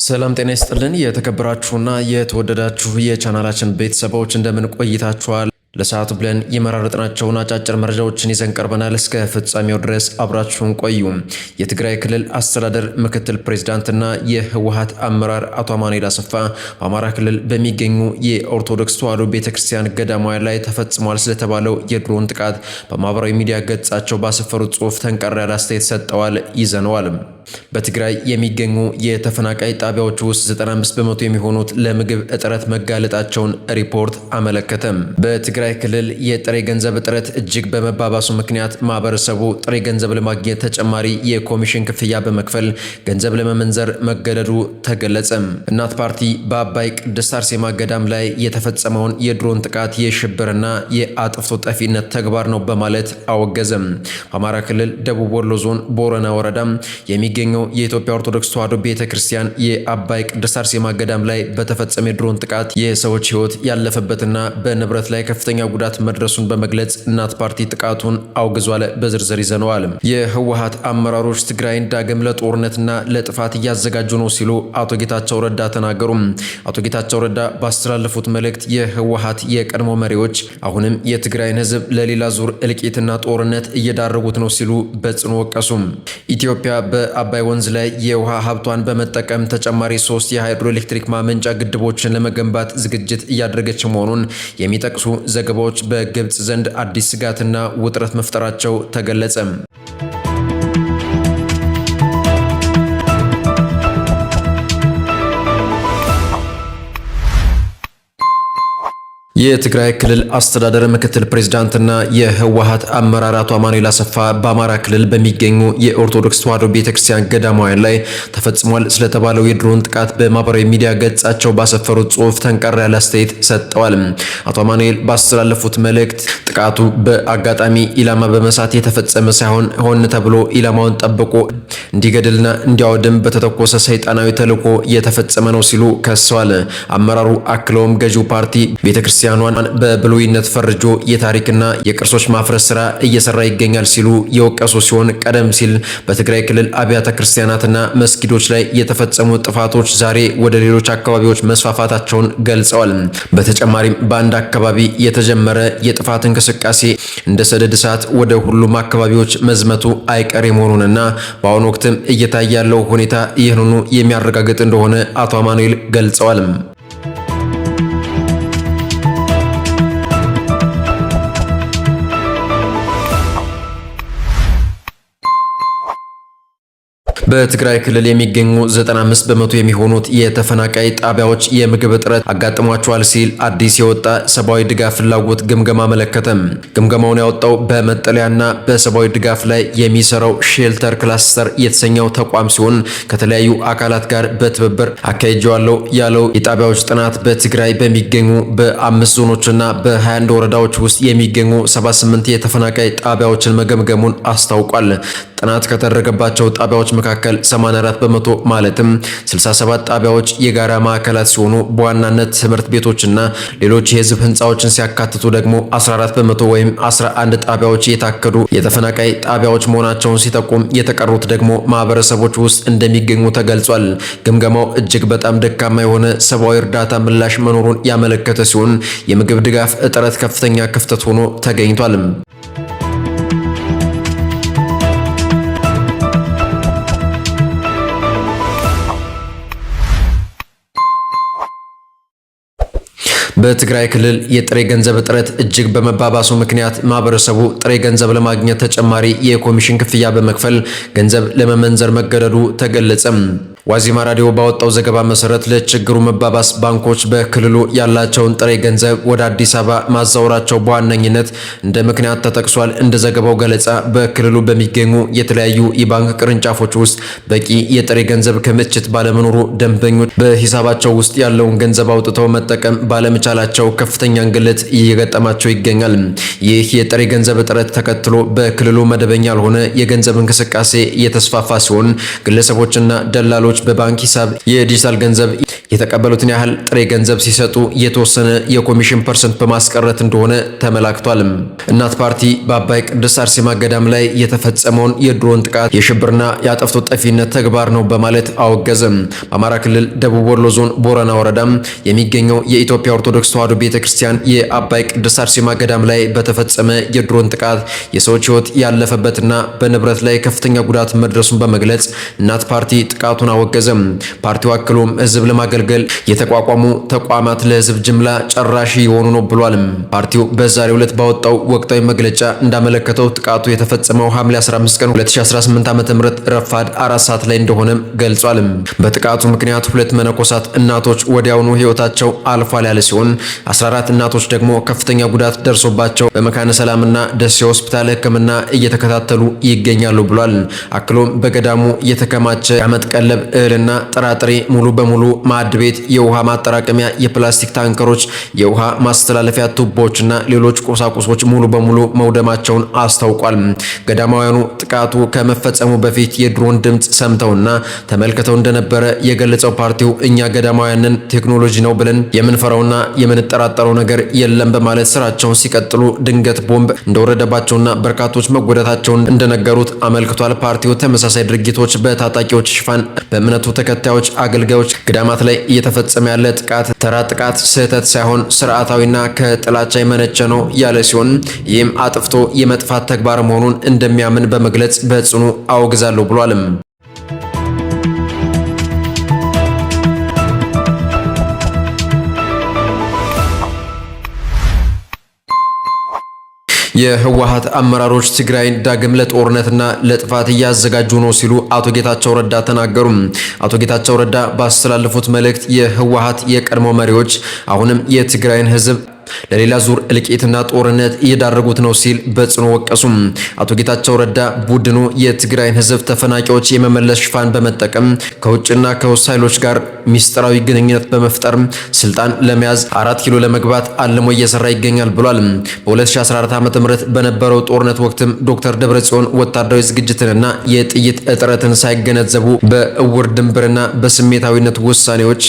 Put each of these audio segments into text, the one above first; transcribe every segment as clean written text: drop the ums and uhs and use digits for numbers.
ሰላም ጤና ይስጥልን። የተከበራችሁና የተወደዳችሁ የቻናላችን ቤተሰቦች እንደምን ቆይታችኋል? ለሰዓቱ ብለን የመራረጥናቸውን አጫጭር መረጃዎችን ይዘን ቀርበናል። እስከ ፍጻሜው ድረስ አብራችሁን ቆዩ። የትግራይ ክልል አስተዳደር ምክትል ፕሬዝዳንትና የህወሓት አመራር አቶ አማኑኤል አሰፋ በአማራ ክልል በሚገኙ የኦርቶዶክስ ተዋሕዶ ቤተክርስቲያን ገዳማውያን ላይ ተፈጽሟል ስለተባለው የድሮን ጥቃት በማህበራዊ ሚዲያ ገጻቸው ባሰፈሩት ጽሑፍ ጠንከር ያለ አስተያየት ሰጥተዋል። ይዘነዋል። በትግራይ የሚገኙ የተፈናቃይ ጣቢያዎች ውስጥ 95% የሚሆኑት ለምግብ እጥረት መጋለጣቸውን ሪፖርት አመለከተም። በትግራይ ክልል የጥሬ ገንዘብ እጥረት እጅግ በመባባሱ ምክንያት ማህበረሰቡ ጥሬ ገንዘብ ለማግኘት ተጨማሪ የኮሚሽን ክፍያ በመክፈል ገንዘብ ለመመንዘር መገደዱ ተገለጸም። እናት ፓርቲ በአባይ ቅድስት አርሴማ ገዳም ላይ የተፈጸመውን የድሮን ጥቃት የሽብርና የአጥፍቶ ጠፊነት ተግባር ነው በማለት አወገዘም። በአማራ ክልል ደቡብ ወሎ ዞን ቦረና ወረዳ የሚገኘው የኢትዮጵያ ኦርቶዶክስ ተዋሕዶ ቤተ ክርስቲያን የአባይ ቅድስት አርሴማ ገዳም ላይ በተፈጸመ የድሮን ጥቃት የሰዎች ሕይወት ያለፈበትና በንብረት ላይ ከፍተኛ ጉዳት መድረሱን በመግለጽ እናት ፓርቲ ጥቃቱን አውግዟል። በዝርዝር ይዘነዋል። የህወሓት አመራሮች ትግራይን ዳግም ለጦርነትና ለጥፋት እያዘጋጁ ነው ሲሉ አቶ ጌታቸው ረዳ ተናገሩ። አቶ ጌታቸው ረዳ ባስተላለፉት መልእክት የህወሓት የቀድሞ መሪዎች አሁንም የትግራይን ህዝብ ለሌላ ዙር እልቂትና ጦርነት እየዳረጉት ነው ሲሉ በጽኑ ወቀሱ። ኢትዮጵያ በአባይ ወንዝ ላይ የውሃ ሀብቷን በመጠቀም ተጨማሪ 3 የሃይድሮኤሌክትሪክ ማመንጫ ግድቦችን ለመገንባት ዝግጅት እያደረገች መሆኑን የሚጠቅሱ ዘገባዎች በግብፅ ዘንድ አዲስ ስጋትና ውጥረት መፍጠራቸው ተገለጸ። የትግራይ ክልል አስተዳደር ምክትል ፕሬዝዳንትና የህወሓት አመራር አቶ አማኑኤል አሰፋ በአማራ ክልል በሚገኙ የኦርቶዶክስ ተዋሕዶ ቤተክርስቲያን ገዳማውያን ላይ ተፈጽሟል ስለተባለው የድሮን ጥቃት በማህበራዊ ሚዲያ ገጻቸው ባሰፈሩት ጽሑፍ ጠንከር ያለ አስተያየት ሰጥተዋል። አቶ አማኑኤል ባስተላለፉት መልእክት ጥቃቱ በአጋጣሚ ኢላማ በመሳት የተፈጸመ ሳይሆን ሆን ተብሎ ኢላማውን ጠብቆ እንዲገድልና እንዲያወድም በተተኮሰ ሰይጣናዊ ተልዕኮ የተፈጸመ ነው ሲሉ ከሰዋል። አመራሩ አክለውም ገዢው ፓርቲ ቤተክርስቲያኗን በብሉይነት ፈርጆ የታሪክና የቅርሶች ማፍረስ ስራ እየሰራ ይገኛል ሲሉ የወቀሱ ሲሆን ቀደም ሲል በትግራይ ክልል አብያተ ክርስቲያናትና መስጊዶች ላይ የተፈጸሙ ጥፋቶች ዛሬ ወደ ሌሎች አካባቢዎች መስፋፋታቸውን ገልጸዋል። በተጨማሪም በአንድ አካባቢ የተጀመረ የጥፋት እንቅስቃሴ እንደ ሰደድ እሳት ወደ ሁሉም አካባቢዎች መዝመቱ አይቀሬ መሆኑንና በአሁኑ ወቅትም እየታየ ያለው ሁኔታ ይህንኑ የሚያረጋግጥ እንደሆነ አቶ አማኑኤል ገልጸዋል። በትግራይ ክልል የሚገኙ 95% የሚሆኑት የተፈናቃይ ጣቢያዎች የምግብ እጥረት አጋጥሟቸዋል ሲል አዲስ የወጣ ሰብአዊ ድጋፍ ፍላጎት ግምገማ አመለከተም። ግምገማውን ያወጣው በመጠለያና በሰብአዊ ድጋፍ ላይ የሚሰራው ሼልተር ክላስተር የተሰኘው ተቋም ሲሆን ከተለያዩ አካላት ጋር በትብብር አካሂጄዋለሁ ያለው የጣቢያዎች ጥናት በትግራይ በሚገኙ በ5 ዞኖችና በ21 ወረዳዎች ውስጥ የሚገኙ 78 የተፈናቃይ ጣቢያዎችን መገምገሙን አስታውቋል። ጥናት ከተደረገባቸው ጣቢያዎች መካከል 84% ማለትም 67 ጣቢያዎች የጋራ ማዕከላት ሲሆኑ በዋናነት ትምህርት ቤቶችና ሌሎች የህዝብ ህንፃዎችን ሲያካትቱ ደግሞ 14% ወይም 11 ጣቢያዎች የታከዱ የተፈናቃይ ጣቢያዎች መሆናቸውን ሲጠቁም የተቀሩት ደግሞ ማህበረሰቦች ውስጥ እንደሚገኙ ተገልጿል። ግምገማው እጅግ በጣም ደካማ የሆነ ሰብአዊ እርዳታ ምላሽ መኖሩን ያመለከተ ሲሆን የምግብ ድጋፍ እጥረት ከፍተኛ ክፍተት ሆኖ ተገኝቷል። በትግራይ ክልል የጥሬ ገንዘብ እጥረት እጅግ በመባባሱ ምክንያት ማህበረሰቡ ጥሬ ገንዘብ ለማግኘት ተጨማሪ የኮሚሽን ክፍያ በመክፈል ገንዘብ ለመመንዘር መገደዱ ተገለጸም። ዋዜማ ራዲዮ ባወጣው ዘገባ መሰረት ለችግሩ መባባስ ባንኮች በክልሉ ያላቸውን ጥሬ ገንዘብ ወደ አዲስ አበባ ማዛወራቸው በዋነኝነት እንደ ምክንያት ተጠቅሷል። እንደ ዘገባው ገለጻ በክልሉ በሚገኙ የተለያዩ የባንክ ቅርንጫፎች ውስጥ በቂ የጥሬ ገንዘብ ክምችት ባለመኖሩ ደንበኞች በሂሳባቸው ውስጥ ያለውን ገንዘብ አውጥተው መጠቀም ባለመቻላቸው ከፍተኛ እንግልት እየገጠማቸው ይገኛል። ይህ የጥሬ ገንዘብ እጥረት ተከትሎ በክልሉ መደበኛ ያልሆነ የገንዘብ እንቅስቃሴ እየተስፋፋ ሲሆን ግለሰቦችና ደላሎች ተገልጋዮች በባንክ ሂሳብ የዲጂታል ገንዘብ የተቀበሉትን ያህል ጥሬ ገንዘብ ሲሰጡ የተወሰነ የኮሚሽን percent በማስቀረት እንደሆነ ተመላክቷል። እናት ፓርቲ በአባይ ቅድስት አርሴማ ገዳም ላይ የተፈጸመውን የድሮን ጥቃት የሽብርና የአጥፍቶ ጠፊነት ተግባር ነው በማለት አወገዘም። በአማራ ክልል ደቡብ ወሎ ዞን ቦረና ወረዳም የሚገኘው የኢትዮጵያ ኦርቶዶክስ ተዋሕዶ ቤተክርስቲያን የአባይ ቅድስት አርሴማ ገዳም ላይ በተፈጸመ የድሮን ጥቃት የሰዎች ሕይወት ያለፈበትና በንብረት ላይ ከፍተኛ ጉዳት መድረሱን በመግለጽ እናት ፓርቲ ጥቃቱን አወገዘም። ፓርቲው አክሎም ህዝብ ለማገልገል የተቋቋሙ ተቋማት ለህዝብ ጅምላ ጨራሽ የሆኑ ነው ብሏል። ፓርቲው በዛሬው ዕለት ባወጣው ወቅታዊ መግለጫ እንዳመለከተው ጥቃቱ የተፈጸመው ሐምሌ 15 ቀን 2018 ዓ.ም ረፋድ 4 ሰዓት ላይ እንደሆነም ገልጿል። በጥቃቱ ምክንያት ሁለት መነኮሳት እናቶች ወዲያውኑ ህይወታቸው አልፏል ያለ ሲሆን 14 እናቶች ደግሞ ከፍተኛ ጉዳት ደርሶባቸው በመካነ ሰላምና ደሴ ሆስፒታል ሕክምና እየተከታተሉ ይገኛሉ ብሏል። አክሎም በገዳሙ የተከማቸ የዓመት ቀለብ እህልና ጥራጥሬ ሙሉ በሙሉ፣ ማዕድ ቤት፣ የውሃ ማጠራቀሚያ፣ የፕላስቲክ ታንከሮች፣ የውሃ ማስተላለፊያ ቱቦዎችና ሌሎች ቁሳቁሶች ሙሉ በሙሉ መውደማቸውን አስታውቋል። ገዳማውያኑ ጥቃቱ ከመፈጸሙ በፊት የድሮን ድምፅ ሰምተውና ተመልክተው እንደነበረ የገለጸው ፓርቲው እኛ ገዳማውያንን ቴክኖሎጂ ነው ብለን የምንፈራውና የምንጠራጠረው ነገር የለም በማለት ስራቸውን ሲቀጥሉ ድንገት ቦምብ እንደወረደባቸውና በርካቶች መጎዳታቸውን እንደነገሩት አመልክቷል። ፓርቲው ተመሳሳይ ድርጊቶች በታጣቂዎች ሽፋን በእምነቱ ተከታዮች አገልጋዮች ገዳማት ላይ እየተፈጸመ ያለ ጥቃት ተራ ጥቃት ስህተት ሳይሆን ስርዓታዊና ከጥላቻ የመነጨ ነው ያለ ሲሆን ይህም አጥፍቶ የመጥፋት ተግባር መሆኑን እንደሚያምን በመግለጽ በጽኑ አወግዛለሁ ብሏልም። የህወሀት አመራሮች ትግራይን ዳግም ለጦርነትና ለጥፋት እያዘጋጁ ነው ሲሉ አቶ ጌታቸው ረዳ ተናገሩ። አቶ ጌታቸው ረዳ ባስተላለፉት መልእክት የህወሀት የቀድሞ መሪዎች አሁንም የትግራይን ህዝብ ለሌላ ዙር እልቂትና ጦርነት እየዳረጉት ነው ሲል በጽኑ ወቀሱም። አቶ ጌታቸው ረዳ ቡድኑ የትግራይን ህዝብ ተፈናቂዎች የመመለስ ሽፋን በመጠቀም ከውጭና ከውስጥ ኃይሎች ጋር ሚስጥራዊ ግንኙነት በመፍጠር ስልጣን ለመያዝ 4 ኪሎ ለመግባት አልሞ እየሰራ ይገኛል ብሏል። በ2014 ዓ.ም በነበረው ጦርነት ወቅትም ዶክተር ደብረጽዮን ወታደራዊ ዝግጅትንና የጥይት እጥረትን ሳይገነዘቡ በእውር ድንብርና በስሜታዊነት ውሳኔዎች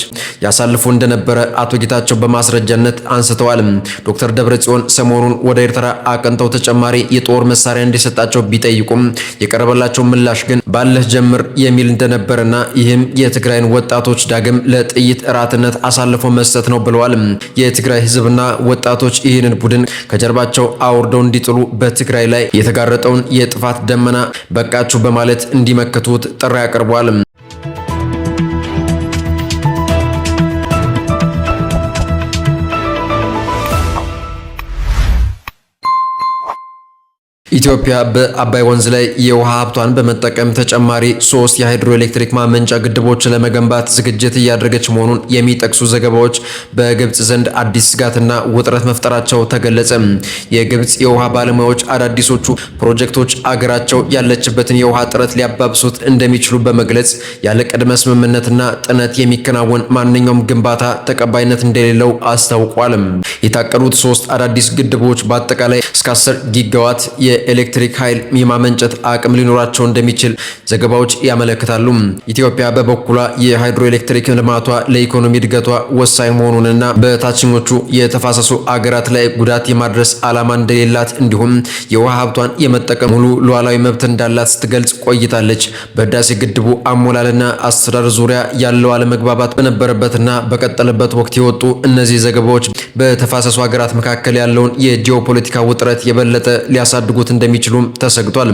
ያሳልፉ እንደነበረ አቶ ጌታቸው በማስረጃነት አንስተዋል። ዶክተር ደብረጽዮን ሰሞኑን ወደ ኤርትራ አቅንተው ተጨማሪ የጦር መሳሪያ እንዲሰጣቸው ቢጠይቁም የቀረበላቸው ምላሽ ግን ባለህ ጀምር የሚል እንደነበረና ይህም የትግራይን ወጣቶች ዳግም ለጥይት እራትነት አሳልፎ መስጠት ነው ብለዋል። የትግራይ ህዝብና ወጣቶች ይህንን ቡድን ከጀርባቸው አውርደው እንዲጥሉ በትግራይ ላይ የተጋረጠውን የጥፋት ደመና በቃችሁ በማለት እንዲመክቱት ጥሪ አቅርቧል። ኢትዮጵያ በአባይ ወንዝ ላይ የውሃ ሀብቷን በመጠቀም ተጨማሪ ሶስት የሃይድሮኤሌክትሪክ ማመንጫ ግድቦችን ለመገንባት ዝግጅት እያደረገች መሆኑን የሚጠቅሱ ዘገባዎች በግብጽ ዘንድ አዲስ ስጋትና ውጥረት መፍጠራቸው ተገለጸ። የግብጽ የውሃ ባለሙያዎች አዳዲሶቹ ፕሮጀክቶች አገራቸው ያለችበትን የውሃ እጥረት ሊያባብሱት እንደሚችሉ በመግለጽ ያለ ቅድመ ስምምነትና ጥነት የሚከናወን ማንኛውም ግንባታ ተቀባይነት እንደሌለው አስታውቋል። የታቀዱት ሶስት አዳዲስ ግድቦች በአጠቃላይ እስከ 10 ጊጋዋት የኤሌክትሪክ ኃይል የማመንጨት አቅም ሊኖራቸው እንደሚችል ዘገባዎች ያመለክታሉ። ኢትዮጵያ በበኩሏ የሃይድሮኤሌክትሪክ ልማቷ ለኢኮኖሚ እድገቷ ወሳኝ መሆኑንና በታችኞቹ የተፋሰሱ አገራት ላይ ጉዳት የማድረስ ዓላማ እንደሌላት እንዲሁም የውሃ ሀብቷን የመጠቀም ሙሉ ሉዓላዊ መብት እንዳላት ስትገልጽ ቆይታለች። በህዳሴ ግድቡ አሞላልና አስተዳደር ዙሪያ ያለው አለመግባባት በነበረበትና በቀጠለበት ወቅት የወጡ እነዚህ ዘገባዎች በተፋሰሱ ሀገራት መካከል ያለውን የጂኦፖለቲካ ውጥረት የበለጠ ሊያሳድጉት እንደሚችሉም ተሰግቷል።